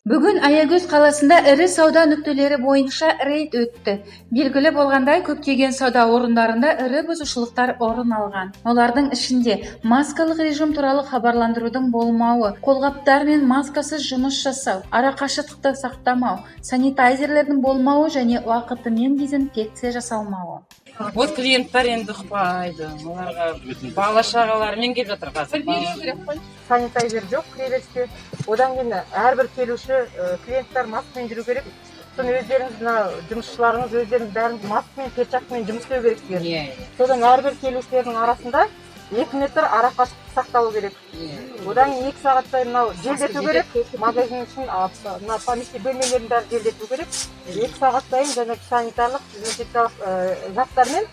Бүгін Аягөз қаласында ірі сауда нүктелері бойынша рейд өтті. Белгілі болғандай, көптеген сауда орындарында ірі бұзушылықтар орын алған. Олардың ішінде маскалық режим туралы хабарландырудың болмауы, қолғаптар мен маскасыз жұмыс жасау, арақашықтықты сақтамау, санитайзерлердің болмауы және уақытымен дезинфекция жасалмауы. Вот клиенттер енді ұқпайды, оларға бала шағаларымен келіп жатыр қазір. Санитайзер жоқ кіреберісте. Одан кейін әрбір келуші клиенттер маскамен жүру керек. Соны өздеріңіз, мына жұмысшыларыңыз, өздеріңіз бәріңіз маскамен, перчаткамен жұмыс істеу керексіздер. Иә. Содан әрбір келушілердің арасында 2 метр арақашықтық сақталу керек. Одан кейін 2 сағат сайын мынау желдету керек магазин үшін, мына помещение, бөлмелердің бәрін желдету керек. 2 сағат сайын жаңағы санитарлық, дезинфекциялық заттармен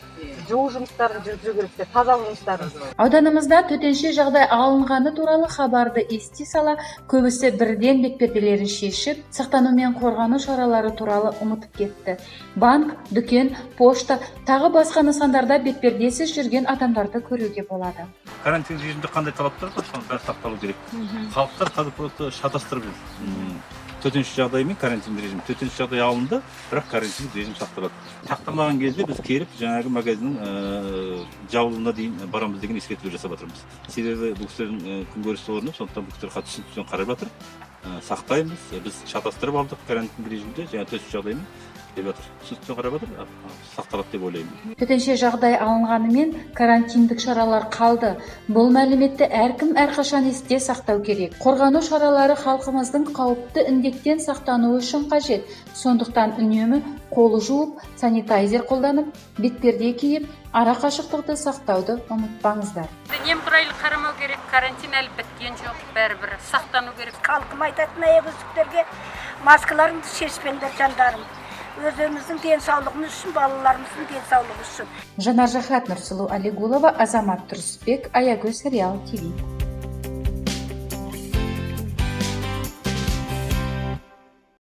жуу жұмыстарын жүргізу керексіздер, тазалық жұмыстарын. Ауданымызда төтенше жағдай алынғаны туралы хабарды ести сала көбісі бірден бетперделерін шешіп, сақтану мен қорғану шаралары туралы ұмытып кетті. Банк, дүкен, пошта, тағы басқа нысандарда бетпердесіз жүрген адамдарды көруге болады. Карантин режимде қандай талаптар бар, соның бәрі сақталу керек. Халықтар қазір просто шатастырып жүр төтенше жағдай мен карантин режим. Төтенше жағдай алынды, бірақ карантин режим сақталады. Сақталмаған кезде біз келіп, жаңағы магазиннің жабылуына дейін барамыз деген ескертулер жасап жатырмыз. Себебі бұл кісілердің күнкөріс орны, сондықтан бұл кісілер қатты түсініктен қарап жатыр. Сақтаймыз, біз шатастырып алдық карантин режимде және төтенше жағдаймен деп жатыр. Түсініктен қарап жатыр, сақталады деп ойлаймын. Төтенше жағдай алынғанымен, карантиндік шаралар қалды. Бұл мәліметті әркім әрқашан есте сақтау керек. Қорғану шаралары халқымыздың қауіпті індеттен сақтануы үшін қажет. Сондықтан үнемі қол жуып, санитайзер қолданып, бетперде киіп, ара қашықтықты сақтауды ұмытпаңыздар. Немқұрайлы қарамау керек, карантин әлі біткен жоқ, бәрібір сақтану керек. Халқым, айтатын аягөздіктерге: маскаларыңды шешпеңдер, жандарым, өздеріміздің денсаулығымыз үшін, балаларымыздың денсаулығы үшін. Жанар Жахат, Нұрсұлу Алигулова, Азамат Тұрысбек, Аягөз Реал ТВ.